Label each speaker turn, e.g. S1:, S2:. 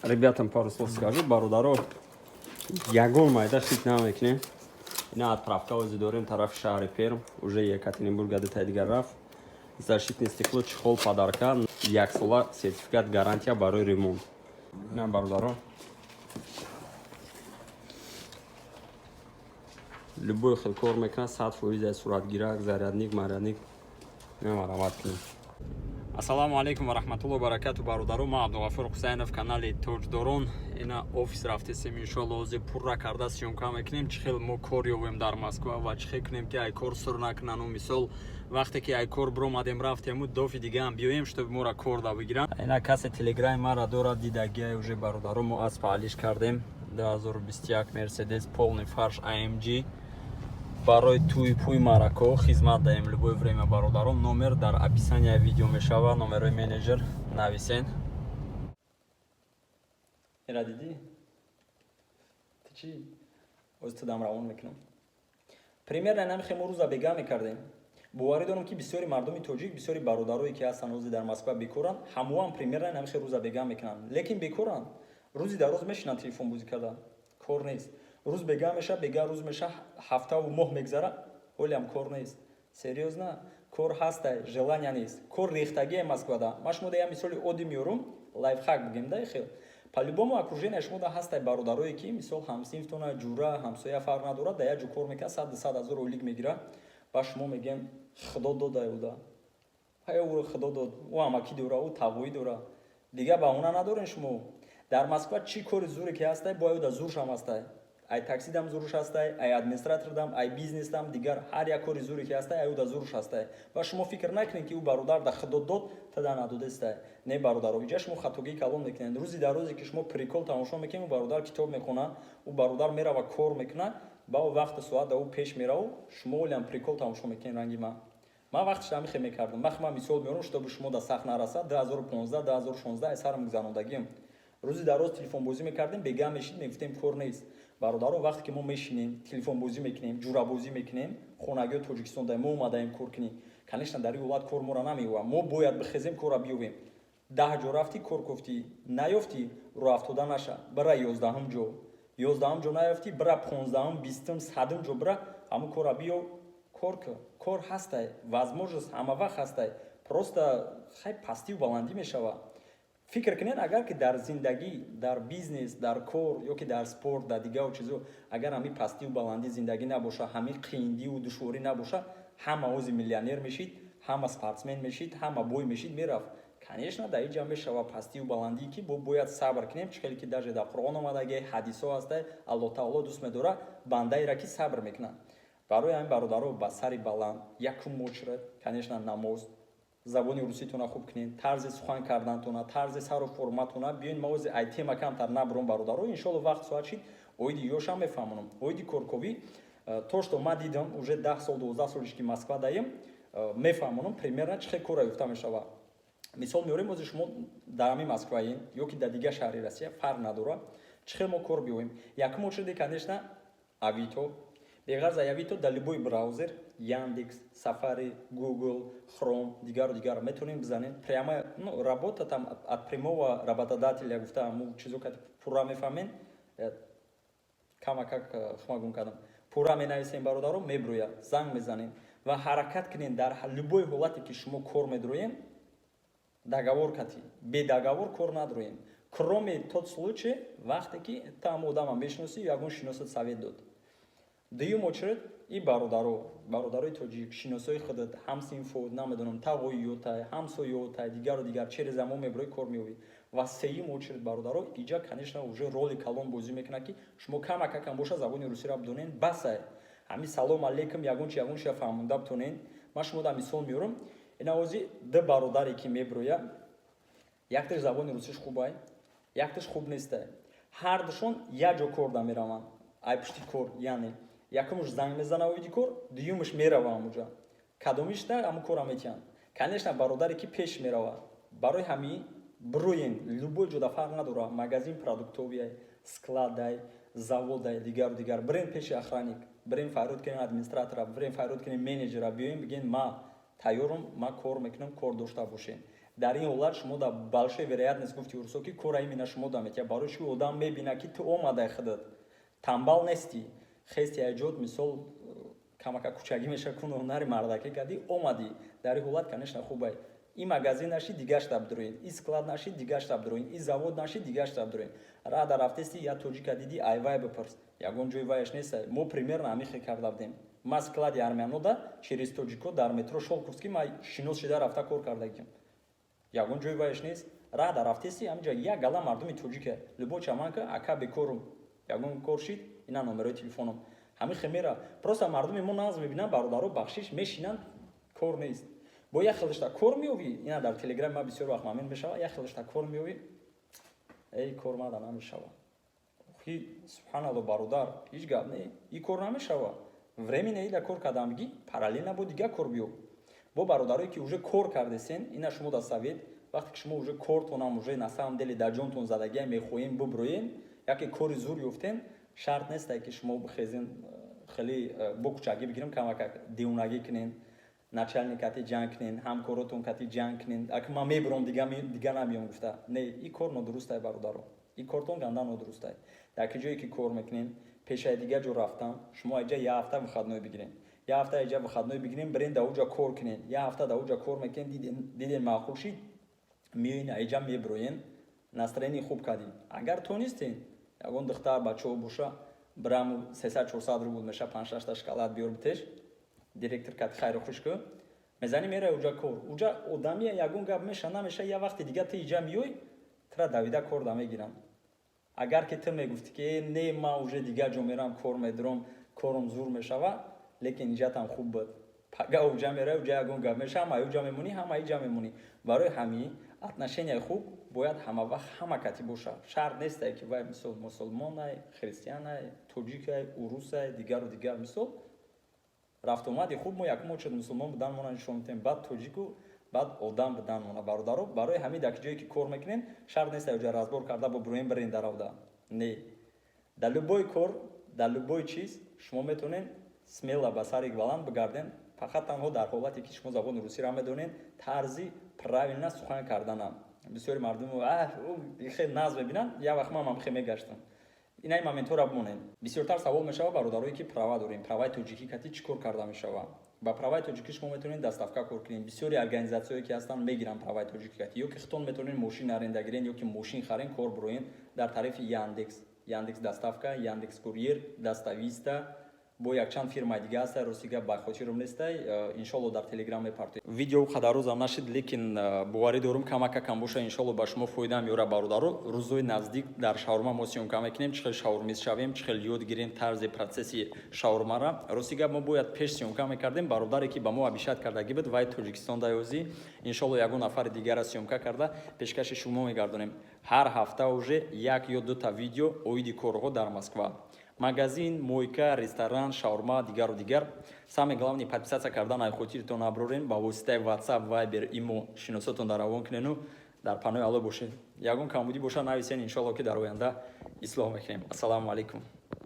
S1: Ребятам пару слов скажу, бародаро. Ягон майда шит намекунем. Ина отправка ози дорем тарафи шаҳри Перм, уже Екатеринбург гадетаи дигар рафт. Защитный стекло, чехол подарка, яксола сертификат гарантия барои ремонт. Ина, бародаро. Любой хел кор мекунад, 100% суратгирак, зарядник, марядник. Ина марамат кунем. Ассалому алайкум ва раҳматуллоҳи баракату, бародаро. Ман Абдуғафур Ҳусайнов, канали Тоҷдорон. Ина офис рафтесем, иншоалло, ҳозир пурра карда съёмка мекунем, чӣ хел мо кор ёбем дар Москва ва чӣ хел кунем, ки ай кор сур накунану, мисол, вақте ки ай кор биромадем, рафтему, дофи дигаам биёем, чтобы моро кор да бигиранд. Ина касе телеграми мара дорад, дидагиай уже, бародаро. Мо аспа алиш кардем, 2021 Мерседес, полный фарш AMG, барои туи пуй марако хизмат даем любое время, бародарон. Номер дар описания видео мешава, номерои менеҷер нависен. Ира дидӣ, ту чӣ оз ту дам равон мекунам. Примерно намихе мо рӯза бега мекардем. Боварӣ дорам, ки бисёри мардуми тоҷик, бисёри бародарое, ки ҳастанд, ҳозир дар Москва бекоранд, ҳамоам примерно намихе рӯза бега мекунанд, лекин бекоранд, рӯзи дароз мешинанд телефонбозӣ кардан, кор нест. Рӯз бега меша, бега рӯз меша, ҳафтаву моҳ мегзара, ҳолиам кор нест. Серьёзно, кор ҳастай, желания нест. Кор рехтагие Москвада. Ман шумо да як мисоли оддӣ меёрум, лайфхак бигем да. Хел по-любому окружение шумо да ҳастай бародарое, ки, мисол, ҳамсинфтона, ҷура, ҳамсоя, фарқ надорад, да як ҷо кор мекунад, сад дусад ҳазор ойлик мегирад. Ба шумо мегӯем: «Худо додай уда, ҳая, ӯро Худо дод, ӯ амакӣ дора, ӯ тавоӣ дора». Дигар баҳона надорен. Шумо дар Москва чӣ кори зуре ки ҳастай, бояд уда зуршам ҳастай. Ай таксидам зуруш ҳастай, ай администратордам, ай бизнесдам, дигар ҳар як кори зуре ки ҳастай, ай уда зуруш ҳастай. Ва шумо фикр накунед, ки ӯ бародар да Худо дод, тада надодестай. Не, бародаро, иҷа шумо хатогии калон мекунед. Рӯзи дар рӯзе ки шумо прикол тамошо мекунед, ӯ бародар китоб мехонад, ӯ бародар мерава, кор мекунад, ба ӯ вақту соат да ӯ пеш мераву шумо олиам прикол тамошо мекунед. Ранги ман вақтиш ҳамихе мекардам. Вақте ман мисол меорам, чтобы шумо да сахт нарасад, 2015, 2016 ай сарам гузарондагиам. Рӯзи дар рӯз телефонбозӣ мекардем, бега мешид, мегуфтем: «Кор нест». Бародаро, вақте ки мо мешинем, телефонбозӣ мекунем, ҷурабозӣ мекунем, хонагиҳо Тоҷикистон да мо омадаем кор кунем, конечно, дар ин ҳолат кор моро намеёвад. Мо бояд бихезем, корра биёвем. 10 ҷо рафтӣ, кор кофтӣ, наёфтӣ, роҳафтода наша, бира 11-ум ҷо. 11-ум ҷо наёфтӣ, бира 15-ум, 20-ум, 100-ум ҷо, бира, ҳамун корра биёв, кор кун. Кор ҳастай, возможность ҳама вақт ҳастай, просто хай пастию баландӣ мешавад. Фикр кунед, агар ки дар зиндагӣ, дар бизнес, дар кор ё ки дар спорт, дар дигару чизо, агар ҳамин пастию баландӣ зиндагӣ набоша, ҳамин қииндиву душворӣ набоша, ҳама ози миллионер мешид, ҳама спортсмен мешид, ҳама бой мешид, мерафт. Конечно, дар иҷа мешава пастию баландӣ, ки бо бояд сабр кунем. Чӣ хеле ки даже дар Қуръон омадаги, ҳадисҳо ҳастай, Аллоҳ таоло дӯст медорад бандаеро, ки сабр мекунад. Барои ҳамин, бародаро, ба сари баланд, якум очередь, конечно, намоз, забони руситона хуб кунед, тарзи сухан кардантона, тарзи сару форматона. Биёин, ма ози ай тема камтар набуром, бародаро. Иншолло, вақт соат шид, оиди ёшам мефаҳмонам, оиди корковӣ. То что ман дидам, уже 10 сол, 12 солиш ки Москва даем, мефаҳмонам примерно чӣ хел кора ёфта мешавад. Мисол меорем: ози шумо дар ҳамин Москваен ё ки дар дигар шаҳри Россия, фарқ надорад. Чӣ хел мо кор биёвем? Якум очереди, конечно, Авито. Беғарз Авито, дар любой браузер, Яндекс, Сафари, Google, Chrome, дигару дигар метавонем бизанем прямо, ну, работа там от прямого работодателя гуфта, мо чизо ка пурра мефаҳмем. Кама как хума гум кардам. Пурра менависем, бародаро, мебрӯяд, занг мезанем ва ҳаракат кунем, дар любой ҳолате ки шумо кор медроем, договор кати, бе договор кор надроем, кроме тот случай, вақте ки там одама мешиносӣ, ягон шиносат совет дод. Дуюм очередь и бародаро, бародарои тоҷик, шиносои худат, ҳамсинфо, намедонам, тағоиётай, ҳамсоётай, дигару дигар, через амо меброи, кор меёвӣ. Ва сеюм очередь, бародаро, иҷа, конечно, уже роли калон бозӣ мекунад, ки шумо камакакам боша забони русиро бидонен, басай ҳамин салом алейкум, ягон чи, ягон чия фаҳмонда битонен. Ман шумо да мисол меорам. Инавози ду бародаре ки меброя, якташ забони русиш хубай, якташ хуб нестай, ҳардушон як ҷо кор да мераванд, ай пушти кор, яъне якумш занг мезана оиди кор, дуюмаш мерава ҳамуҷа. Кадомишта ҳамун кора метиҳанд? Конечно, бародаре ки пеш мерава. Барои ҳамин броен любой ҷода, фарқ надора, магазин продуктовый, складай, заводай, дигару дигар, бирен пеши охранник, бирен фарёд кунен администратора, бирен фарёд кунен менеҷера, биёен, бигӯен: «Ма тайёрам, ма кор мекунам, кор дошта бошем». Дар ин ҳолат шумо да большой вероятность, гуфти урусо, ки кора именно шумо да метиҳад, барои ши одам мебина, ки ту омадай, худат тамбал нестӣ, хести айҷод, мисол, камака кучагӣ меша куну ҳунари мардакӣ кардӣ, омадӣ. Дар ин ҳолат, конечно, хубай. И магазин наши, дигар штаб дуроин, и склад наши, дигар штаб дуроин, и завод наши, дигар штаб дуроин. Рада рафтести, я тоҷика диди, айвай бипурс, ягон ҷои ваяш неста. Мо примерно ҳамин карда будем. Ма склади армянода через тоҷико дар метро Шолковский ма шинос шида рафта кор кардагим, ягон ҷои ваяш нест. Рада рафтести, ҳаминҷа як гала мардуми тоҷика, любой чаманка: «Ака, бекорум, ягон кор шид, ина номерои телефоном». Ҳамин хемера просто мардуми мо нағз мебинанд, бародаро, бахшиш, мешинанд, кор нест. Бо як хелишта кор меёвӣ, ина дар Телеграми ма бисёр вақт мамин мешава, як хелишта кор меёвӣ: «Эй, кор мада намешава». Охи, субҳаналло, бародар, ҳеҷ гап не, и кор намешава, временно ила кор кардам, бигӣ, параллельно бо дигар кор биё. Бо бародарое, ки уже кор кардесен, ина шумо да совет: вақте ки шумо уже кортонам уже на самом деле дар ҷонтон задагия, мехоҳем буброен, яке кори зур ёфтен, шарт нестае, ки шумо бихезен, хеле бо кучагӣ бигирем, камакак девонагӣ кунен, начальник кати ҷанг кунен, ҳамкоротон кати ҷанг кунен, аки ман мебурам, дига намеём гуфта. Не, и кор нодурустае, бародаро, и кортон ганда нодурустае. Дар ки ҷое ки кор мекунен, пешаи дигар ҷо рафтан, шумо айҷа як ҳафта выходной бигирен, як ҳафта айҷа выходной бигирен, бирен, дар уҷа кор кунен, як ҳафта дар уҷа кор мекунен, диден маъқул шид, меоен, айҷа меброен, настроение хуб кардӣ. Агар тонистен, ягон духтар бачаҳо боша, бираму 300-400 рубл меша, панҷшашта шоколад биёр, битеш директор кати хайру хуш ку, мезанӣ, мерай уҷа кор. Уҷа одамия, ягон гап меша, намеша, я вақти дига ту иҷа меёй, тура давида кор да мегирам. Агар ки ту мегуфтӣ, ки не, ман уже дигар ҷо мерам, кор медурам, корум зур мешава, лекин иҷатам хуб буд, пага уҷа мерай, уҷа ягон гап меша, ҳама уҷа мемонӣ, ҳама иҷа мемонӣ. Барои ҳамин отношенияи хуб бояд ҳама вақт ҳама кати боша. Шарт нестае, ки вай, мисол, мусулмонай, христианай, тоҷикай, урусай, дигару дигар. Мисол, рафтуомади хуб, мо якум очередь мусулмон буданмона нишон медиҳем, баъд тоҷику, баъд одам буданмона, бародаро. Барои ҳамин дар ҷое ки кор мекунем, шарт нест уҷа разбор карда бо броем, бирен даравда. Не, дар любой кор, дар любой чиз шумо метавонед смело ба сари баланд бигарден, фақат танҳо дар ҳолате ки шумо забони русиро медонед, тарзи правильно сухан карданам. Бисёри мардум хеле нағз мебинанд, як вақт ман ҳам хе мегаштам. Инаи моментҳоро бимонед. Бисёртар савол мешава, бародарое ки права дорем: праваи тоҷикӣ кати чӣ кор карда мешава? Ба праваи тоҷикӣ шумо метавонед доставка кор кунед. Бисёри организатсияое ки ҳастанд, мегиранд праваи тоҷикӣ кати, ё ки худтон метавонед мошин аренда гирен, ё ки мошин харен, кор буроен дар тарафи Яндекс, Яндекс Доставка, Яндекс Курьер, Достависта, бо якчанд фирмаи дига ҳаста. Рости гап, ба хотирам нестай, иншолло дар Телеграм мепартоем. Видео қадаррӯзам нашид, лекин боварӣ дорум, камака кам боша, иншолло ба шумо фоида меёра. Бародаро, рӯзои наздик дар шаурма мо съёмка мекунем, чӣ хел шаурмиз шавем, чӣ хел ёд гирем тарзи процесси шаурмара. Рости гап, мо бояд пеш съёмка мекардем. Бародаре ки ба мо обещать кардагӣ буд, вай Тоҷикистон даёзӣ. Иншолло ягон нафари дигара съёмка карда пешкаши шумо мегардонем. Ҳар ҳафта уже як ё дута видео оиди корҳо дар Москва: магазин, мойка, ресторан, шаурма, дигару дигар. Самое главное, подписаться кардан ай хотиртон наброрен. Ба воситаи WhatsApp, Viber, имо шиносотон дар равон кунену дар панои Алло бошед. Ягон камбудӣ боша, нависен, иншоалло ки дар оянда ислоҳ мекунем. Ассалому алайкум.